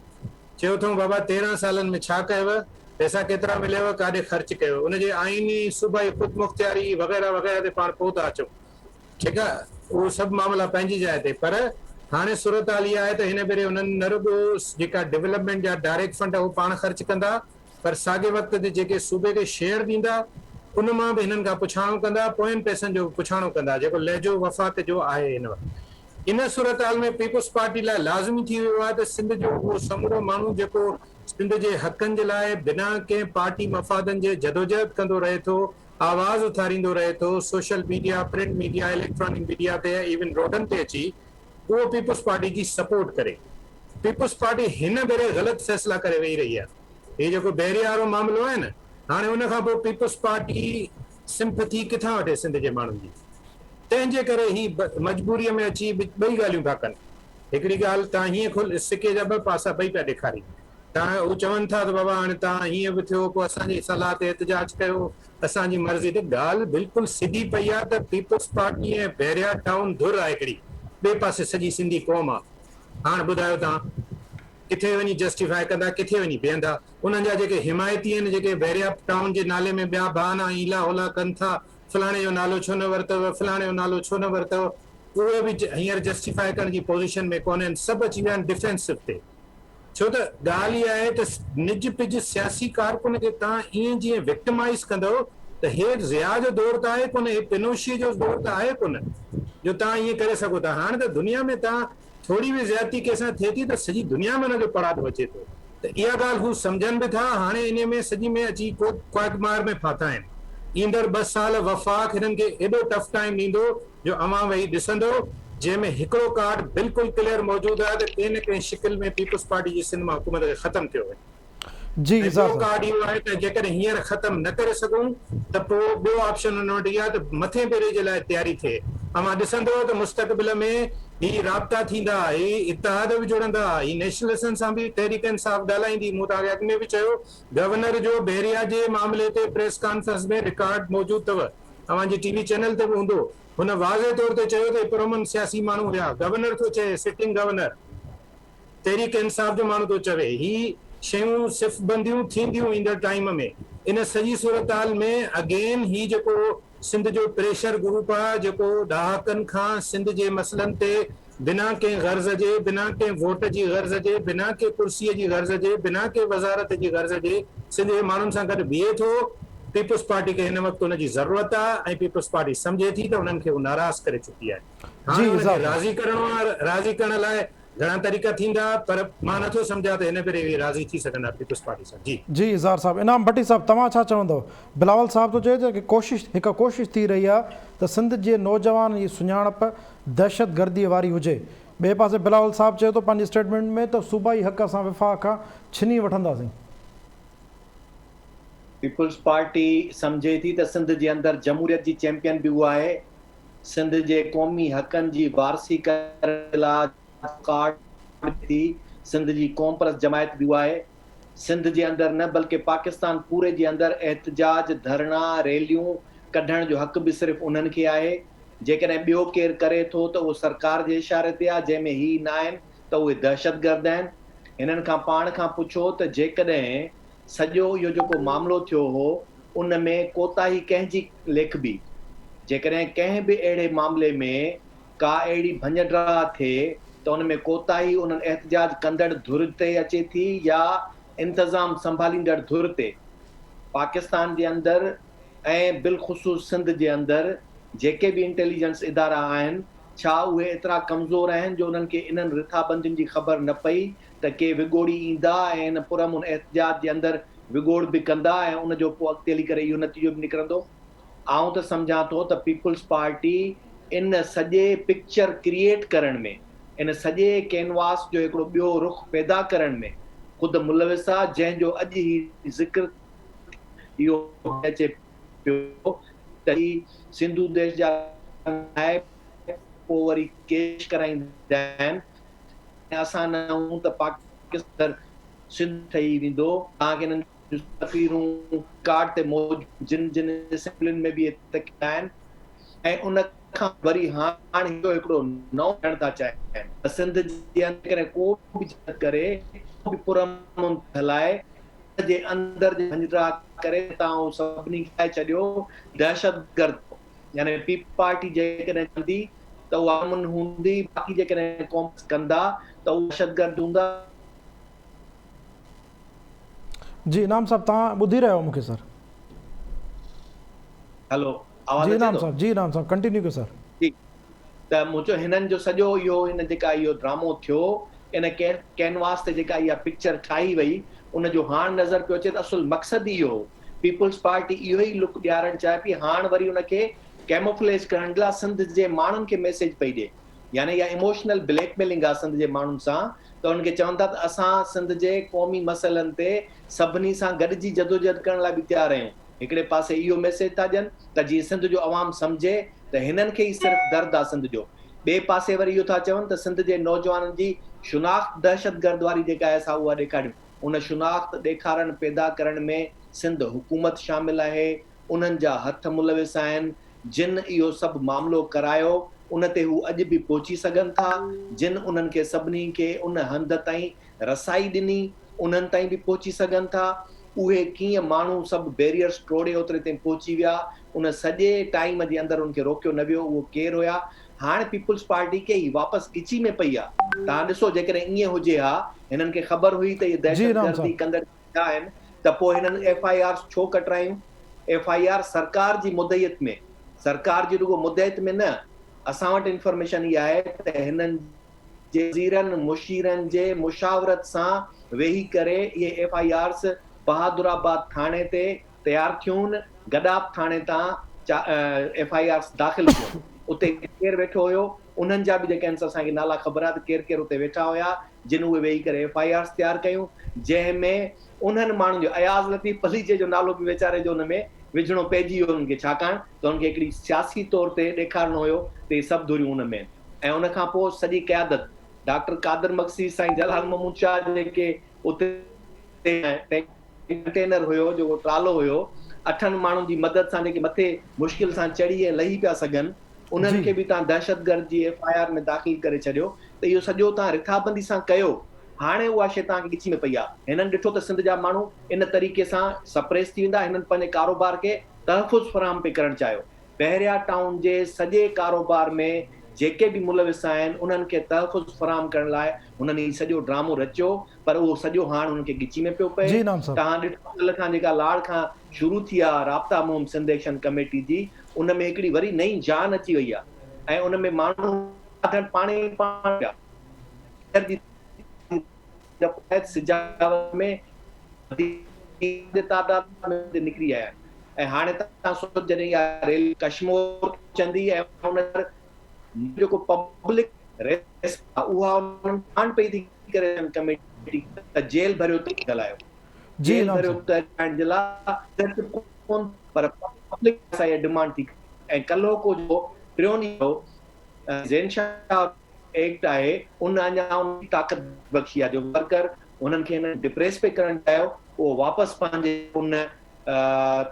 چيو اٿئون بابا 13 سالن ۾ ڇا ڪيو پئسا ڪيترا مليو ڪاڏي خرچ ڪيو ان جي آئيني صوبائي خودمختياري وغيره وغيره تي پاڻ پوء ٿا اچون ٺيڪ آ اهو سڀ معاملا پنهنجي جاء تي پر هاڻي صورتحال اها آهي ته هن ڀيري انهن نه رڳو جيڪا ڊولپمينٽ جا ڊائريڪٽ فنڊ اهو پاڻ خرچ ڪندا پر ساڳي وقت تي جيڪي صوبي کي شيئر ڏيندا ان مان به هنن کان پڇاڻو ڪندا پوين پئسن جو به پڇاڻو ڪندا جيڪو لهجو وفاق جو آهي هن وقت ان صورتحال ۾ پيپلز پارٽي لاء لازمي ٿي ويو آهي ته سنڌ جو اهو سمورو ماڻهو جيڪو سنڌ جي حقن جي لاء بنا ڪنهن پارٽي مفادن جي جدوجهد ڪندو رهي ٿو آواز اٿاريندو رهي ٿو، social media, print media, electronic media تي ۽ ايون روڊن تي اچي اهو پيپلز پارٽي جي سپورٽ ڪري. پيپلز پارٽي هن ڀيري غلط فيصلا ڪري ويهي رهي آهي. هي جيڪو بحريا وارو معاملو آهي نه هاڻي ان کان پوء پيپلز پارٽي سمپٿي ڪٿان وٺي سنڌ جي ماڻهن جي تنهن جي ڪري هي مجبوري ۾ اچي ٻئي ڳالهيون ٿا ڪن. هڪڙي ڳالهه تان هيئن کل سڪي جا ٻه پاسا ٻئي پيا ڏيکارين. تان هو چون ٿا ته بابا هاڻي توهان هيئن به ٿيو پوء اسان جي صلاح تي احتجاج ڪيو اسان جي مرضي تي ڳالهه بلڪل سڌي پئي آ ته پيپلز پارٽي ۽ بحريا ٽائون ڌر آ هڪڙي ٻئي پاسي سڄي سنڌي قوم آ هاڻ ٻڌايو توهان ڪٿي وڃي جسٽيفائي ڪندا ڪٿي وڃي بيهندا انهن جا جيڪي حمايتي آهن جيڪي بحريا ٽائون جي نالي ۾ ٻيا بهانا ۽ ايلا هولا ڪن ٿا فلاڻي جو نالو ڇو نه ورتو فلاڻي جو نالو ڇو نه ورتو اهي به هينئر جسٽيفائي ڪرڻ جي پوزيشن ۾ ڪونهن سڀ اچي ويا آهن ڊفينسو تي. ڇو ته ڳالهه اها آهي ته نج پج سياسي ڪارڪن کي توهان ائين جيئن وڪٽمائيز ڪندؤ ته هي ضياء جو دور ته آهي ڪونه، هي پنوشيء جو دور ته آهي ڪونه جو توهان ائين ڪري سگهو ٿا. هاڻ ته دنيا ۾ توهان ٿوري به زيادتي ڪنهن سان ٿئي ٿي ته سڄي دنيا ۾ ان جو پڙاڏو اچي ٿو ته اها ڳالهه هو سمجهن به ٿا. هاڻي انهيء ۾ سڄي ۾ اچي ڪو ڪواگمار ۾ ڦاٿا آهن. ايندڙ ٻه سال وفاق هنن کي ايڏو ٽف ٽائيم ڏيندو جو اوهان ويهي ڏسندو جنهن ۾ هڪڙو ڪارڊ بلڪل ڪليئر موجود آهي ته ڪنهن نه ڪنهن شڪل ۾ پيپلز پارٽي جي سنڌ مان حڪومت کي ختم ڪيو وڃي. جي ۽ اظهار ٻيو صاحب. ڪارڊ اهو آهي ته جيڪڏهن هينئر ختم نه ڪري سگهون ته پوء ٻيو آپشن ان وٽ اهو آهي ته مٿين ڀيري جي لاء تياري ٿئي. اوهان ڏسندؤ ته مستقبل ۾ هي رابطا ٿيندا، هي اتحاد به جڙندا، هي نيشنلسٽن سان به تحريڪ انصاف ڳالهائيندي. مون توهان کي اڳ ۾ به چيو گورنر جو بحريا جي معاملي تي پريس ڪانفرنس ۾ رڪارڊ موجود اٿو، اوهان جي ٽي وي چينل تي به هوندو. هن واضح طور تي چيو ته هي پرامن سياسي ماڻهو هيا. گورنر ٿو چئي، سٽنگ گورنر. تحريڪ انصاف جو ماڻهو ٿو چوي هي شيون صف بنديون ٿينديون ايندڙ ٽائيم ۾ ان سڄي صورتحال ۾ اگين هي جيڪو سنڌ جو پريشر گروپ آ جيڪو ڏهاڪن کان سنڌ جي مسئلن تي بنا ڪنهن غرض جي بنا ڪنهن ووٽ جي غرض جي بنا ڪنهن ڪرسي جي غرض جي بنا ڪنهن وزارت جي غرض جي سنڌ جي ماڻهن سان گڏ بيهي ٿو پيپلز پارٽي کي هن وقت ان جي ضرورت آ ۽ پيپلز پارٽي سمجهي ٿي ته انهن کي هو ناراض ڪري چڪي آهي جي هاڻي ان اظهار کي صاحب. راضي ڪرڻو آ راضي ڪرڻ لاء گهڻا طريقا ٿيندا پر مان نٿو سمجهان ته هن ڀيري اهي راضي ٿي سگهندا پيپلز پارٽي سان. جي. جي اظهار صاحب. انعام ڀٽي صاحب توهان ڇا چوندؤ؟ بلاول صاحب ٿو چئي ته ڪوشش هڪ ڪوشش ٿي رهي آهي ته سنڌ جي نوجوان جي سڃاڻپ دهشتگردي واري هجي. ٻئي پاسي بلاول صاحب چئي ٿو پنهنجي اسٽيٽمينٽ ۾ ته صوبائي حق اسان وفاق کان ڇني وٺنداسين. پيپلز پارٽي سمجهي ٿي ته سنڌ جي اندر جمهوريت جي چيمپيئن به اها آهي. سنڌ جي قومي حقن جي وارثي ڪرڻ لاء ڪارڊ ٿي سنڌ جي قومپرست جماعت به اها آهي. سنڌ جي اندر نه بلڪه پاڪستان پوري جي اندر احتجاج، ڌرڻا، ريليون ڪڍڻ جو حق به صرف انهن کي آهي. جيڪڏهن ٻيو ڪير ڪري ٿو ته اهو سرڪار جي اشاري تي آهي جنهن ۾ هي نه آهن ته اهي دهشتگرد آهن. هنن کان پاڻ کان پڇو ته جيڪڏهن سڄو اهو جيڪو معاملو ٿيو هو ان ۾ ڪوتاهي ڪنهن جي ليکبي؟ جيڪڏهن ڪنهن به اهڙي معاملي ۾ ڪا اهڙي ڀڃ ڊاهه ٿئي ته ان ۾ ڪوتاهي انهن احتجاج ڪندڙ ڌر تي اچي ٿي يا انتظام سنڀاليندڙ ڌر تي؟ پاڪستان جي اندر ۽ بالخصوص سنڌ جي اندر جيڪي به انٽيليجنس ادارا آهن ڇا اهي ايترا ڪمزور آهن جو انهن کي انهن رٿابندين جي خبر نه پئي ته ڪي وڳوڙي ايندا ۽ ان پرامن احتجاج جي اندر وڳوڙ به ڪندا ۽ ان جو پوء اڳتي هلي ڪري اهو نتيجو به نڪرندو. آئون ته سمجهان ٿو ته پيپلز پارٽي ان سڄي پڪچر ڪريئيٽ ڪرڻ ۾ ان سڄي ڪينواس جو هڪڙو ٻيو رخ پيدا ڪرڻ ۾ خود ملوث آ جنهن جو اڄ هي ذڪر اهو اچي پيو ته هي سنڌو ديش جا نائب پوء وري ڪيش ڪرائيندا آهن. اسان نه هون ته پاڪستان سنڌ ٺهي ويندو. توهان کي انهن جون تقريرون رڪارڊ تي موجود جن جن اسيمبلين ۾ به اهي تقريرون آهن ۽ ان کان وري هاڻ اهو هڪڙو نئون ڪرڻ ٿا چاهين ته سنڌ جي اندر ڪڏهن ڪو به جهد ڪري ڪو به پرامن هلائي ان جي اندر جي ڀڃ ڊاهه ڪري توهان اهو سڀني کي ٻڌائي ڇڏيو دهشتگرد يعني پيپلز پارٽي جيڪڏهن ڪندي ته اها امن هوندي باقي جيڪڏهن قومپرست ڪندا ته اهي دهشتگرد هوندا. جي انعام صاحب توهان ٻڌي رهيا آهيو مونکي سر. هلو آواز جي اچي انعام ٿو. صاحب جي انعام صاحب ڪنٽينيو ڪيو سر. جي ته مون چيو هنن جو سڄو اهو هن جيڪا اهو ڊرامو ٿيو ان ڪينواس تي جيڪا اها پڪچر ٺاهي وئي ان جو هاڻ نظر پيو اچي ته اصل مقصد ئي اهو هو پيپلز پارٽي اهو ئي لڪ ڏيارڻ چاهي پئي هاڻ وري ان کي ڪيموفليج ڪرڻ لاء سنڌ جي ماڻهن کي ميسيج پئي ڏي يعني اها ايموشنل بليڪ ميلنگ آهي سنڌ جي ماڻهن سان ته انهن کي چون ٿا ته اسان سنڌ جي قومي مسئلن تي سڀني سان گڏجي جدوجهد ڪرڻ لاء به تيار آهيون هڪڙي پاسي اهو ميسيج ٿا ڏين ته جيئن سنڌ جو عوام سمجهي ته هنن کي ئي صرف درد آهي سنڌ جو ٻئي پاسي وري اهو ٿا چون ته سنڌ جي نوجوانن جي شناخت دهشتگرد واري جيڪا آهي سا اها ڏيکاريون ان شناخت ڏيکارڻ پيدا ڪرڻ ۾ سنڌ حڪومت شامل آهي، انهن جا هٿ ملوث آهن، جن اهو سڀ معاملو ڪرايو، ان تي هو اڄ به پهچي سگهن ٿا، جن انهن کي سڀني کي ان هنڌ تائين رسائي ڏني، انهن تائين به پهچي سگهن ٿا، اهي ڪيئن ماڻهو سڀ بيريئرز ٽوڙي اوتري تائين پهچي ويا، ان سڄي ٽائيم جي اندر انهن کي روڪيو نه ويو، اهو ڪير هيا؟ هاڻ پيپلز پارٽي کي هي واپس ڳچي ۾ پئي آ. توهان ڏسو جيڪڏهن ائين هجي ها، هنن کي خبر هئي ته اهي جي انعام دهشتگردي صاحب. ڪندڙ ڇا آهن ته پوء هنن ايف I آرز ڇو ڪٽرايون؟ ايف I R سرڪار جي مدعيت ۾، سرڪار جي رڳو مدعيت ۾ نه، اسان وٽ انفارميشن اها آهي ته هنن جي وزيرن مشيرن جي مشاورت سان ويهي ڪري اهي ايف I آرز بهادر آباد ٿاڻي تي تيار ٿيون. گڏاپ ٿاڻي تان ايف I آرز داخل ٿيون اتي ڪير ويٺو هيو انهن جا به جيڪي آهن سو اسان کي نالا خبر آهي ته ڪير ڪير اتي ويٺا هيا جن اهي ويهي ڪري ايف I آرز تيار ڪيون جنهن ۾ انهن ماڻهن جو اياز لطيف پليجي جو نالو به ويچاري جو ان ۾ وجهڻو پئجي ويو انهن کي ڇاڪاڻ ته انهن کي هڪڙي سياسي طور تي ڏيکارڻو هيو ته هي سڀ ڌريون ان ۾ آهن ۽ ان کان پوء سڄي قيادت ڊاڪٽر قادر مگسي سائين جلال محمود شاهه جيڪي اتي ڪنٽينر هيو جيڪو ٽرالو هيو اٺن ماڻهن جي مدد سان جيڪي مٿي مشڪل سان چڙهي ۽ لهي پيا سگهن انهن کي به توهان دهشتگرد جي ايف I R ۾ داخل ڪري ڇڏيو ته اهو سڄو توهان رٿابندي سان ڪيو هاڻي اها شيء توهان کي ڳچي ۾ پئي آهي هنن ڏٺو ته سنڌ جا ماڻهو ان طريقي سان سپريس ٿي ويندا هنن پنهنجي ڪاروبار کي تحفظ فراهم پئي ڪرڻ چاهيو بحريا ٽائون جي سڄي ڪاروبار ۾ جيڪي به ملوث آهن انهن کي تحفظ فراهم ڪرڻ لاء هنن هي سڄو ڊرامو رچيو پر اهو سڄو هاڻ هنن کي ڳچي ۾ پيو پئي. جي انعام صاحب. توهان ڏٺو ڪلهه کان جيڪا لاڙ کان شروع ٿي آ رابطا مهم سنڌ ايڪشن ڪميٽي جي ان ۾ هڪڙي وري نئين جان اچي وئي آ ۽ ان ۾ ماڻهو واڌڻ پاڻ ئي پاڻ پيا جي سجاول ۾ وڌيڪ تعداد ۾ نڪري آيا آهن ۽ هاڻي توهان سوچو جڏهن اها ريلي ڪشمور پهچندي ۽ ان جيڪو پبلڪ ريس آهي اها انهن ڊمانڊ پئي ٿي ڪري ڪميٽي ته جيل ڀريو تحريڪ هلايو جيل ڀريو تحريڪ هلائڻ جي لاء ڪون پر پبلڪ اها ڊمانڊ ٿي ۽ ڪلهوڪو جو ٽيون ڏينهن زين شاهه ايڪٽ آهي ان اڃا ان کي طاقت بخشي آهي جو ورڪر انهن کي هنن ڊپريس پئي ڪرڻ چاهيو اهو واپس پنهنجي ان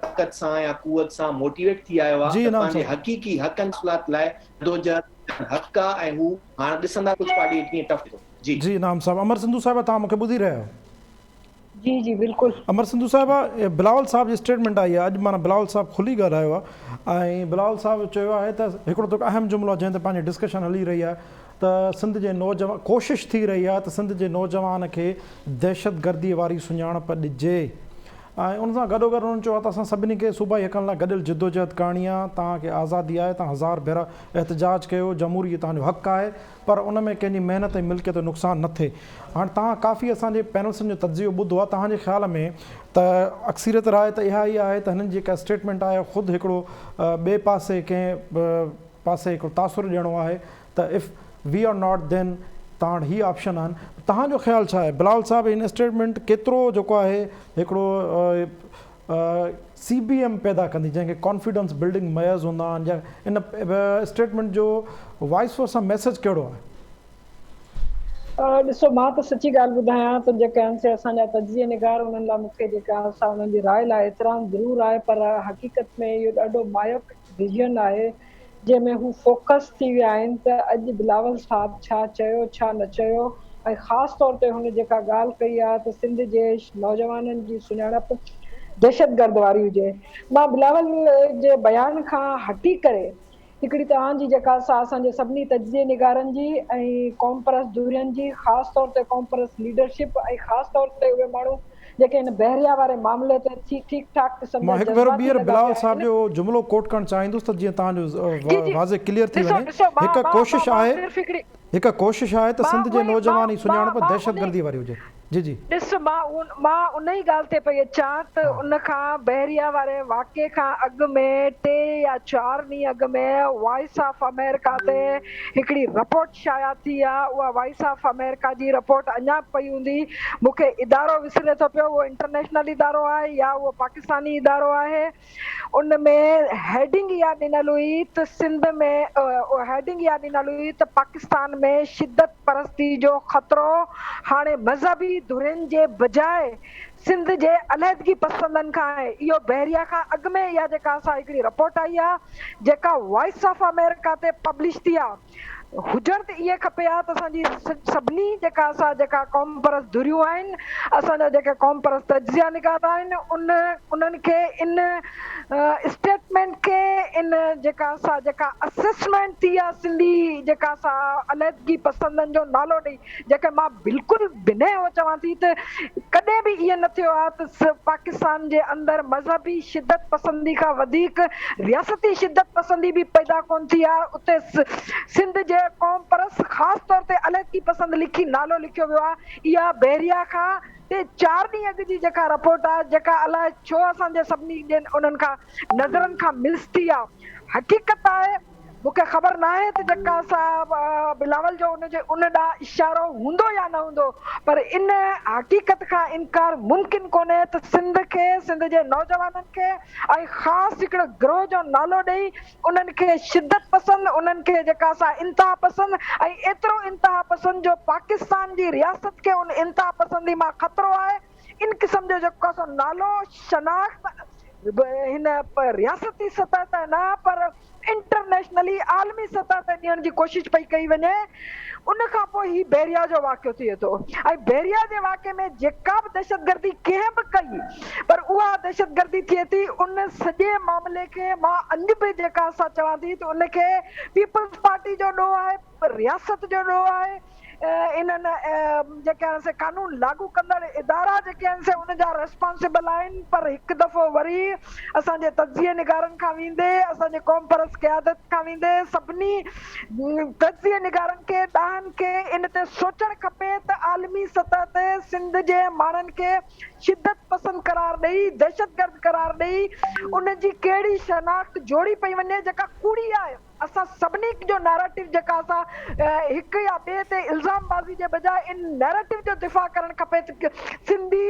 طاقت سان يا قوت سان موٽيويٽ ٿي آيو آهي جي ته انعام پنهنجي صاحب. حقيقي حقن حاصلات لاء جدوجهد ڪرڻ حق آهي ۽ هو هاڻ ڏسندا پيپلز پارٽي کي ڪيئن ٽف ٿو جي. جي انعام صاحب امر سنڌو صاحبه توهان مون کي ٻڌي رهيا آهيو. جي جي بلڪل. امر سنڌو صاحبه بلاول صاحب جي اسٽيٽمينٽ آئي آهي اڄ معنيٰ بلاول صاحب کلي ڳالهايو آهي ۽ بلاول صاحب چيو آهي ته هڪڙو ته اهم جملو آهي جنهن تي پنهنجي ڊسڪشن هلي رهي آهي ته سنڌ جي نوجوان ڪوشش ٿي رهي آهي ته سنڌ جي نوجوان کي دهشتگردي واري سڃاڻپ ڏجي ۽ ان سان گڏوگڏ انهن چيو آهي ته اسان سڀني کي صوبائي حقن لاء گڏيل جدوجهد ڪرڻي آهي توهان کي آزادي آهي توهان هزار ڀيرا احتجاج ڪيو جمهوري توهان جو حق آهي پر ان ۾ ڪنهن جي محنت ۽ ملڪيت جو نقصان نه ٿئي. هاڻ توهان ڪافي اسان جي پينلسن جو تجزيو ٻڌو آهي، توهان جي خيال ۾ ته اڪثريت راء ته اها ئي آهي ته هنن جي جيڪا اسٽيٽمينٽ آهي خود هڪڙو ٻئي پاسي ڪنهن پاسي هڪڙو تاثر ڏيڻو آهي ته if we are not then توهان وٽ هي آپشن آهن. توهان جو خيال ڇا آهي بلاول صاحب هن اسٽيٽمينٽ ڪيترو جيڪو آهي هڪڙو سي بي ايم پيدا ڪندي جنهن کي ڪانفيڊنس بلڊنگ ميئرز هوندا آهن يا ان اسٽيٽمينٽ جو وائس ورسا ميسيج ڪهڙو آهي؟ ڏسو مان ته سچي ڳالهه ٻڌايان ته جيڪي آهن سي اسان جا تجزيه نگار انهن لاء مون کي جيڪا سا انهن جي راء لاء احترام ضرور آهي پر حقيقت ۾ اهو ڏاڍو مايوپڪ ويزن آهي جنهن ۾ هو فوڪس ٿي ويا آهن ته اڄ بلاول صاحب ڇا چيو ڇا نه چيو ۽ خاص طور تي هن جيڪا ڳالهه ڪئي آهي ته سنڌ جي نوجوانن جي سڃاڻپ دهشتگرد واري هجي مان بلاول جي بيان کان هٽي ڪري هڪڙي توهان جي جيڪا سا اسان جي سڀني تجزيي نگارن جي ۽ قومپرست ڌرين جي خاص طور تي قومپرست ليڊرشپ ۽ خاص طور تي اهي ماڻهو جيڪي هن بحريا واري معاملي تي ٿي ٺيڪ ٺاڪ قسم جا مان هڪ ڀيرو جذباتي ٻيهر لڳا بلاول پيا صاحب آهن. جو جملو ڪوٽ ڪرڻ چاهيندس ته جيئن توهان جو جي جي واضح ڪليئر ٿي ڏسو وڃي. ڏسو مان هڪ مان ڪوشش مان آهي صرف هڪڙي هڪ ڪوشش آهي ته مان سنڌ جي اهو ئي مان نوجوان جي مان سڃاڻپ مان انهي دهشتگردي واري هجي. جي جي. ڏس مان ان مان انهي ڳالهه تي پئي اچان ته ان کان بحريا واري واقعي کان اڳ ۾ ٽي يا چار ڏينهن اڳ ۾ وائس آف آمريڪا تي هڪڙي رپورٽ شايع ٿي آ، اها وائس آف آمريڪا جي رپورٽ اڃا به پئي هوندي، مون کي ادارو وسري ٿو پيو، اهو انٽرنيشنل ادارو آهي يا اهو پاڪستاني ادارو آهي، ان ۾ هيڊنگ اها ڏنل هئي ته سنڌ ۾ هيڊنگ اها ڏنل هئي ته پاڪستان ۾ شدت پرستي جو خطرو هاڻي مذهبي ڌرين جي بجاء سنڌ جي عليحدگي پسندن کان آهي. اهو بحريه کان اڳ ۾ اها جيڪا اسان هڪڙي رپورٽ آئي آ جيڪا وائس آف آمريڪا تي پبلش ٿي آ. هجڻ ته ائين کپي ها ته اسان جي سڀني جيڪا اسان جيڪا قوم پرست ڌريون آهن اسان جا جيڪي قوم پرست تجزيه نگار آهن ان انهن کي ان اسٽيٽمينٽ کي ان جيڪا اسان جيڪا اسسمينٽ ٿي آ سنڌي جيڪا اسان عليحدگي پسندن جو نالو ڏئي جيڪي مان بلڪل بنهه اهو چوان ٿي ته ڪڏهن به ائين نه ٿيو آهي ته پاڪستان جي اندر مذهبي شدت پسندي کان وڌيڪ رياستي شدت پسندي به پيدا ڪونه ٿي آهي اتي سنڌ جي قوم پرست خاص طور تي عليحدگي پسند لکي نالو لکيو ويو آهي اها بحريا کان ٽي چار ڏينهن اڳ جي جيڪا رپورٽ آهي جيڪا الائي ڇو اسان جي سڀني انهن کان نظرن کان مس ٿي آهي حقيقت آهي مون کي خبر ناهي ته جيڪا صاحب بلاول جو ان جي ان ڏانهن اشارو هوندو يا نه هوندو پر ان حقيقت کان انڪار ممڪن ڪونهي ته سنڌ کي سنڌ جي نوجوانن کي ۽ خاص هڪڙو گروهه جو نالو ڏئي انهن کي شدت پسند انهن کي جيڪا سا انتها پسند ۽ ايترو انتها پسند جو پاڪستان جي رياست کي ان انتها پسندي مان خطرو آهي ان قسم جو جيڪو سو نالو شناخت هن رياستي سطح تي نه پر انٽرنيشنلي عالمي سطح تي ڏيڻ جي ڪوشش پئي ڪئي وڃي ان کان پوء هي بحريا جو واقعو ٿئي ٿو ۽ بحريا جي واقعي ۾ جيڪا به دهشتگردي ڪنهن به ڪئي پر اها دهشتگردي ٿئي ٿي ان سڄي معاملي کي مان اڄ به جيڪا سا چوان ٿي ته ان کي پيپلز پارٽي جو ڏوهه آهي رياست جو ڏوهه آهي انهن جيڪي آهن سي قانون لاڳو ڪندڙ ادارا جيڪي آهن سي ان جا ريسپانسبل آهن پر هڪ دفعو وري اسان جي تجزيي نگارن کان ويندي اسان جي قوم پرست قيادت کان ويندي سڀني تجزيي نگارن کي ڏاهن کي ان تي سوچڻ کپي ته عالمي سطح تي سنڌ جي ماڻهن کي شدت پسند قرار ڏئي دهشتگرد قرار ڏئي ان جي ڪهڙي شناخت جوڙي پئي وڃي جيڪا ڪوڙي آهي. اسان سڀني جو نيريٽو جيڪا اسان هڪ يا ٻئي تي الزام بازي جي بجاء ان نيريٽو جو دفاع ڪرڻ کپي ته سنڌي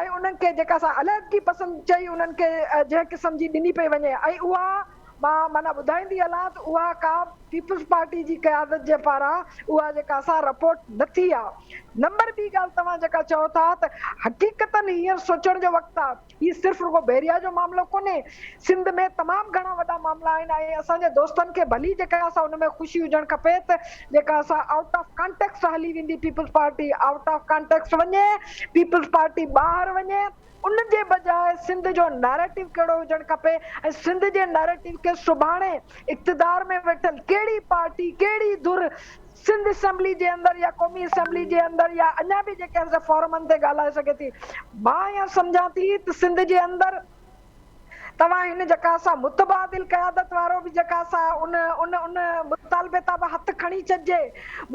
۽ انهن کي جيڪا اسان عليحدگي پسند چئي انهن کي جنهن قسم جي ڏني پئي وڃي ۽ اها مان معنيٰ ٻڌائيندي هلان ته اها ڪا پيپلز پارٽي جي قيادت جي پاران اها جيڪا اسان رپورٽ نه ٿي آهي. نمبر ٻي ڳالهه توهان جيڪا چئو ٿا ته حقيقتن هينئر سوچڻ جو وقت آهي. هي صرف رڳو بحريا جو معاملو ڪونهي، سنڌ ۾ تمام گهڻا وڏا معاملا آهن ۽ اسان جي دوستن کي ڀلي جيڪا سا ان ۾ خوشي هجڻ کپي ته جيڪا سا آئوٽ آف ڪانٽيڪسٽ هلي ويندي peoples party out of context وڃي پيپلز پارٽي ٻاهر وڃي ان جي بجاء سنڌ جو نيريٽو ڪهڙو هجڻ کپي ۽ سنڌ جي نيريٽو کي سڀاڻي اقتدار ۾ ويٺل ڪهڙي پارٽي ڪهڙي ڌر سنڌ اسيمبلي جي اندر يا قومي اسيمبلي جي اندر يا اڃا به جيڪي آهن سي فورمن تي ڳالهائي سگهي ٿي. مان ائين سمجهان ٿي ته سنڌ جي اندر توهان هن جيڪا سا متبادل قيادت وارو به جيڪا سا ان ان ان مطالبي تان به هٿ کڻي ڇڏجي،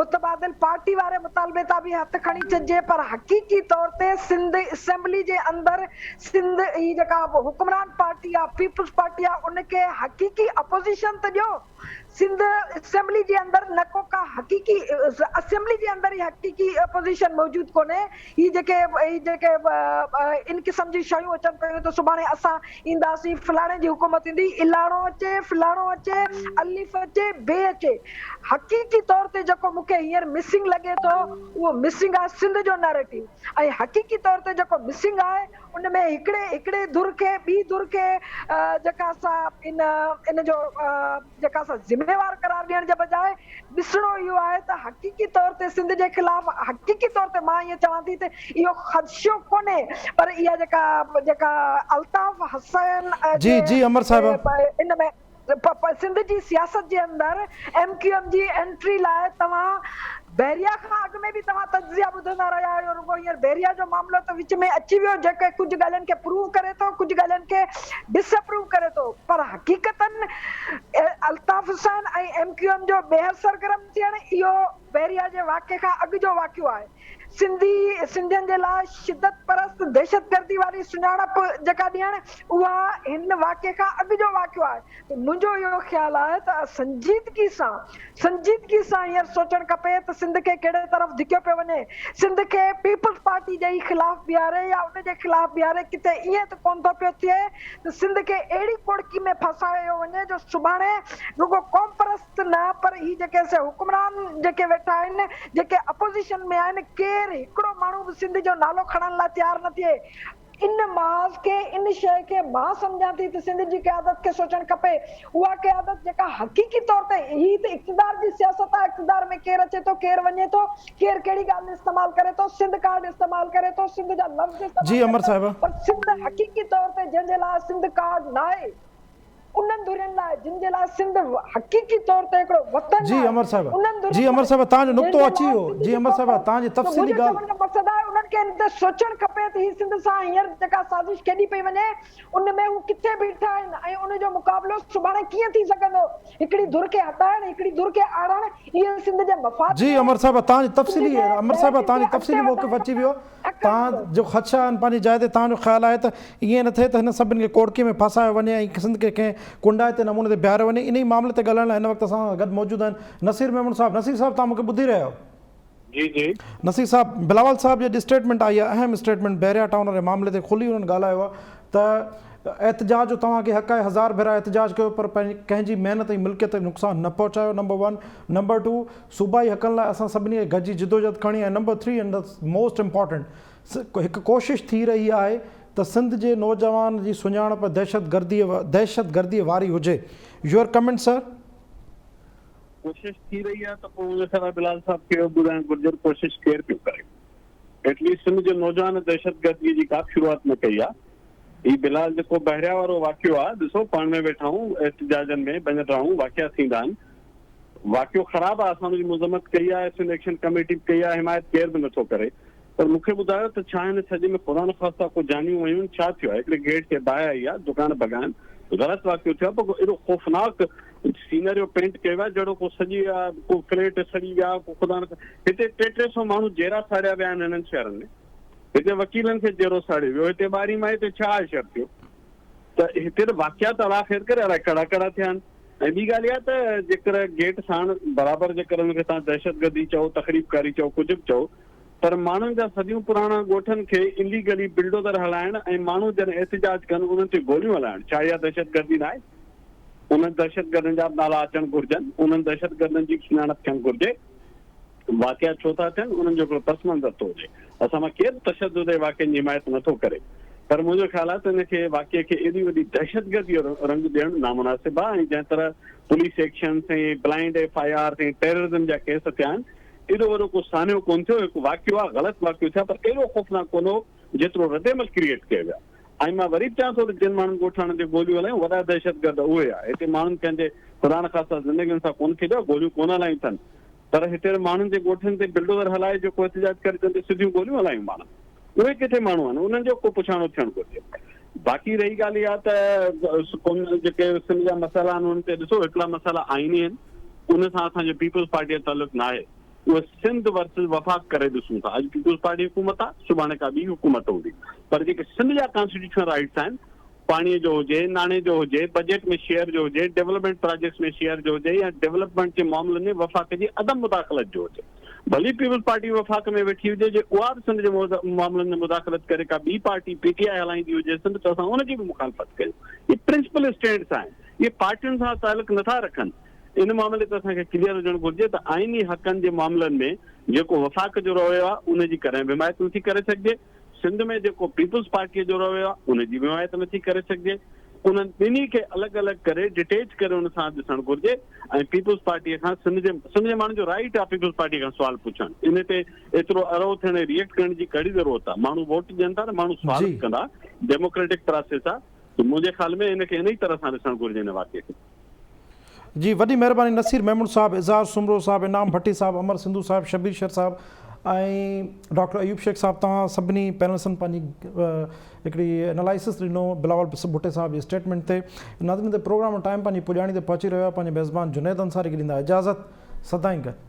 متبادل پارٽي واري مطالبي تان به هٿ کڻي ڇڏجي پر حقيقي طور تي سنڌ اسيمبلي جي اندر سنڌ هي جيڪا حڪمران پارٽي آ پيپلز پارٽي آ ان کي حقيقي اپوزيشن ته ڏيو. سنڌ اسيمبلي جي اندر نه ڪو ڪا حقيقي اسيمبلي جي اندر ئي حقيقي اپوزيشن موجود ڪونهي هي جيڪي هي جيڪي ان قسم جون شيون اچن پيون ته سڀاڻي اسان اينداسين فلاڻي جي حڪومت ايندي الاڻو اچي فلاڻو اچي الف اچي بي اچي حقيقي طور تي جيڪو مون کي هينئر مسنگ لڳي ٿو اهو مسنگ آهي سنڌ جو نيريٽو ۽ حقيقي طور تي جيڪو مسنگ آهي ان ۾ هڪڙي هڪڙي ڌر کي ٻي ڌر کي جيڪا سا ان ان جو جيڪا سا ذميوار قرار ڏيڻ جي بجاء ڏسڻو اهو آهي ته حقيقي طور تي سنڌ جي خلاف حقيقي طور تي مان ائين چوان ٿي ته اهو خدشو ڪونهي پر اها جيڪا جيڪا الطاف حسين جي جي امر صاحبه. ان ۾ پ پ سنڌ جي سياست جي اندر ايم ڪيو ايم جي انٽري لاء توهان بحريا کان اڳ ۾ به توهان تجزيا ٻڌندا رهيا آهيو رڳو هينئر بحريا جو معاملو ته وچ ۾ اچي ويو جيڪي ڪجهه ڳالهين کي پروو ڪري ٿو ڪجهه ڳالهين کي ڊس اپروو ڪري ٿو پر حقيقتن Altaf Hussain ۽ M Q M جو ٻيهر سرگرم ٿيڻ اهو بحريا جي واقعي کان اڳ جو واقعو آهي. سنڌي سنڌين جي لاء شدت پرست دهشتگردي واري سڃاڻپ جيڪا ڏيڻ اها هن واقعي کان اڳ جو واقعو آهي ته منهنجو اهو خيال آهي ته سنجيدگي سان سنجيدگي سان هينئر سوچڻ کپي ته سنڌ کي ڪهڙي طرف ڌڪيو پيو وڃي سنڌ کي پيپلز پارٽي جي ئي خلاف بيهاري يا ان جي خلاف بيهاري ڪٿي ائين ته ڪونه ٿو پيو ٿئي ته سنڌ کي اهڙي ڪوڙڪي ۾ ڦاسايو وڃي جو سڀاڻي رڳو قومپرست ته نه پر هي جيڪي سي حڪمران جيڪي ويٺا آهن جيڪي اپوزيشن ۾ آهن ڪير هڪڙو ماڻهو به سنڌ جو نالو کڻڻ لاء تيار نه ٿئي ان محاذ کي ان شيء کي مان سمجهان ٿي ته سنڌ جي قيادت کي سوچڻ کپي اها قيادت جيڪا حقيقي طور تي هي ته اقتدار جي سياست آهي اقتدار ۾ ڪير اچي ٿو ڪير وڃي ٿو ڪير ڪهڙي ڳالهه استعمال ڪري ٿو سنڌ ڪارڊ استعمال ڪري ٿو سنڌ جا لفظ استعمال جي امر ڪري ٿو صاحبه. پر سنڌ حقيقي طور تي جنهن جي لاء سنڌ ڪارڊ ناهي. انهن ڌرين لاء جن جي لاء سنڌ حقيقي طور تي هڪڙو وطن جي آهي امر صاحب انهن جي ڌرين امر لاء صاحب توهان جو جنهن نقطو جي اچي لاء ويو سنڌ جي جي امر صاحب قوم توهان جي ته تفصيلي منهنجو ڳالهه چوڻ جو مقصد آهي انهن کي ان تي سوچڻ کپي ته هي سنڌ سان هينئر جيڪا سازش کيڏي پئي وڃي ان ۾ هو ڪٿي بيٺا آهن ۽ ان جو مقابلو سڀاڻي ڪيئن ٿي سگهندو؟ هڪڙي ڌر کي هٽائڻ هڪڙي ڌر کي آڻڻ اهي سنڌ جي مفاد جي ۾ امر صاحب توهان جي سنڌ تفصيلي جي امر صاحب نيريٽو توهان کي جي تفصيلي اڳتي موقف وڌائڻ اچي ويو ۾ آهي توهان جو خدشا آهن پنهنجي جاء تي توهان جو خيال آهي ته ائين نه ٿئي ته هن سڀني کي ڪوڙڪي ۾ ڦاسايو وڃي ۽ سنڌ کي ڪنهن ڪنڊائتي نموني تي بيهاريو وڃي انهي معاملي تي ڳالهائڻ لاء هن وقت اسان سان گڏ موجود آهن نصير ميمڻ صاحب نصير صاحب توهان مون کي ٻڌي رهيا آهيو. جي جي. نصير صاحب بلاول صاحب جي اڄ اسٽيٽمينٽ آئي آهي اهم اسٽيٽمينٽ بحريا ٽائون واري معاملي تي کلي انهن ڳالهايو آهي ته احتجاج جو توهان کي حق آهي هزار ڀيرا احتجاج ڪيو پر ڪنهن جي محنت ۽ ملڪيت کي نقصان نه پهچايو نمبر ون نمبر ٽو صوبائي حقن لاء اسان سڀني کي گڏجي جدوجهد ڪرڻي آهي number three and the most important هڪ ڪوشش ٿي رهي آهي ته سنڌ جي نوجوان جي سڃاڻپ دهشتگردي دهشتگردي واري هجي your comment sir. ڪوشش ٿي رهي آهي ته پوء منهنجي خيال آهي بلال صاحب کي اهو ٻڌائڻ گهرجي ته ڪوشش ڪير پيو ڪري. ايٽ ليسٽ سنڌ جي نوجوان دهشتگردي جي ڪا به شروعات نه ڪئي آهي. هي بلال جيڪو بحريا وارو واقعو آهي ڏسو پاڻ ۾ ويٺا آهيون احتجاجن ۾ ڀڃ ڊاهون واقعا ٿيندا آهن. واقعو خراب آهي اسان ان جي مذمت ڪئي آهي سنڌ ايڪشن ڪميٽي به ڪئي آهي حمايت ڪير به نٿو ڪري پر مون کي ٻڌايو ته ڇا هن سڄي ۾ خدا نخواسته ڪو جانيون ويون آهن ڇا ٿيو آهي هڪڙي گيٽ کي باهه آئي آهي دڪان ڀڳا آهن غلط واقعو ٿيو آهي پر ڪو ايڏو خوفناڪ سينريو پينٽ ڪيو ويو آهي جهڙو ڪو سڄي ڪو فليٽ سڙي ويا ڪو خدا نه هتي ٽي ٽي سو ماڻهو جيرا ساڙيا ويا آهن هنن شهرن ۾ هتي وڪيلن کي جيرو ساڙيو ويو هتي ٻارهين مائي تي ڇا حشر ٿيو ته هتي ته واقعا ته الله خير ڪري الائي ڪهڙا ڪهڙا ٿيا آهن ۽ ٻي ڳالهه اها ته جيڪر گيٽ ساڻ برابر جيڪر ان کي تان دهشتگردي چئو تخريب ڪاري چئو ڪجهه به چئو پر ماڻهن جا صديون پراڻا ڳوٺن کي اليگلي بلڊوزر هلائڻ ۽ ماڻهو جڏهن احتجاج ڪن انهن تي گوليون هلائڻ ڇا اها دهشتگردي ناهي؟ انهن دهشتگردن جا به نالا اچڻ گهرجن، انهن دهشتگردن جي به سڃاڻپ ٿيڻ گهرجي، واقعا ڇو ٿا ٿين، انهن جو هڪڙو پس منظر ٿو هجي. اسان مان ڪير به تشدد جي واقعن جي حمايت نه ٿو ڪري، پر منهنجو خيال آهي ته ان کي واقعي کي ايڏي وڏي دهشتگردي جو رنگ ڏيڻ نامناسب آهي ۽ جنهن طرح police actions ۽ blind F I Rs ۽ terrorism جا ڪيس ٿيا آهن، ايڏو وڏو ڪو سانحو ڪونه ٿيو، هڪ واقعو آهي، غلط واقعو ٿيو آهي، پر ايڏو خوفناڪ ڪونه هو جيترو ردعمل ڪريئيٽ ڪيو ويو آهي. ۽ مان وري به چوان ٿو ته جن ماڻهن ڳوٺاڻن تي گوليون هلايون وڏا دهشتگرد اهي آ. هتي ماڻهن ڪنهن جي خدانخواسته زندگين سان ڪونه کيڏيو آ، گوليون ڪونه هلايون اٿن. پر هتي ته ماڻهن جي ڳوٺن تي بلڊوزر هلائي جيڪو احتجاج ڪري تن تي سڌيون گوليون هلايون ماڻهن. اهي ڪٿي ماڻهو آهن انهن جو ڪو پڇاڻو ٿيڻ گهرجي. باقي رهي ڳالهه اها ته جيڪي سنڌ جا مسئلا آهن انهن تي ڏسو هڪڙا مسئلا آئيني آهن ان سان اسان جو پيپلز پارٽي جو تعلق ناهي. اهو سنڌ ورسز وفاق ڪري ڏسون ٿا. اڄ پيپلز پارٽي حڪومت آ، سڀاڻي ڪا ٻي حڪومت هوندي. پر جيڪي سنڌ جا ڪانسٽيٽيوشنل رائيٽس آهن، پاڻي جو هجي، ناڻي جو هجي، بجيٽ ۾ شيئر جو هجي، ڊولپمينٽ پراجيڪٽس ۾ شيئر جو هجي يا ڊولپمينٽ جي معاملن ۾ وفاق جي عدم مداخلت جو هجي. ڀلي پيپلز پارٽي وفاق ۾ ويٺي هجي، جي اها به سنڌ جي معاملن ۾ مداخلت ڪري ڪا ٻي پارٽي پي ٽي آء هلائيندي هجي سنڌ ته اسان ان جي به مخالفت ڪيون. اهي پرنسپل اسٽينڊس آهن. اهي پارٽين سان تعلق نٿا رکن. ان معاملي تي اسان کي ڪليئر هجڻ گهرجي ته آئيني حقن جي معاملن ۾ جيڪو وفاق جو رويو آهي ان جي ڪڏهن به حمايت نٿي ڪري سگهجي، سنڌ ۾ جيڪو پيپلز پارٽيء جو رويو آهي ان جي به حمايت نٿي ڪري سگهجي، انهن ٻنهي کي الڳ الڳ ڪري ڊٽيچ ڪري ان سان ڏسڻ گهرجي ۽ پيپلز پارٽيء کان سنڌ جي سنڌ جي ماڻهن جو رائيٽ آهي پيپلز پارٽيء کان سوال پڇڻ ان تي ايترو ارهو ٿيڻ ۽ ريئيڪٽ ڪرڻ جي ڪهڙي ضرورت آهي، ماڻهو ووٽ ڏين ٿا ته ماڻهو سوال به ڪندا، ڊيموڪريٽڪ پراسيس آهي ته منهنجي خيال ۾ ان کي انهي طرح سان ڏسڻ گهرجي ان واقعي کي. جي وڏي مهرباني نصير ميمڻ صاحب، اظهار سومرو صاحب، انعام ڀٽي صاحب، امر سنڌو صاحب، شبير شر صاحب ۽ ڊاڪٽر ايوب شيخ صاحب توهان سڀني پينلسن پنهنجي هڪڙي انالائسس ڏنو بلاول ڀٽي صاحب جي اسٽيٽمينٽ تي. ناظرين ته پروگرام ٽائيم پنهنجي پڄاڻي تي پهچي رهيو آهي پنهنجي ميزبان جنيد انصاري کي ڏيندا اجازت سدائين گڏ.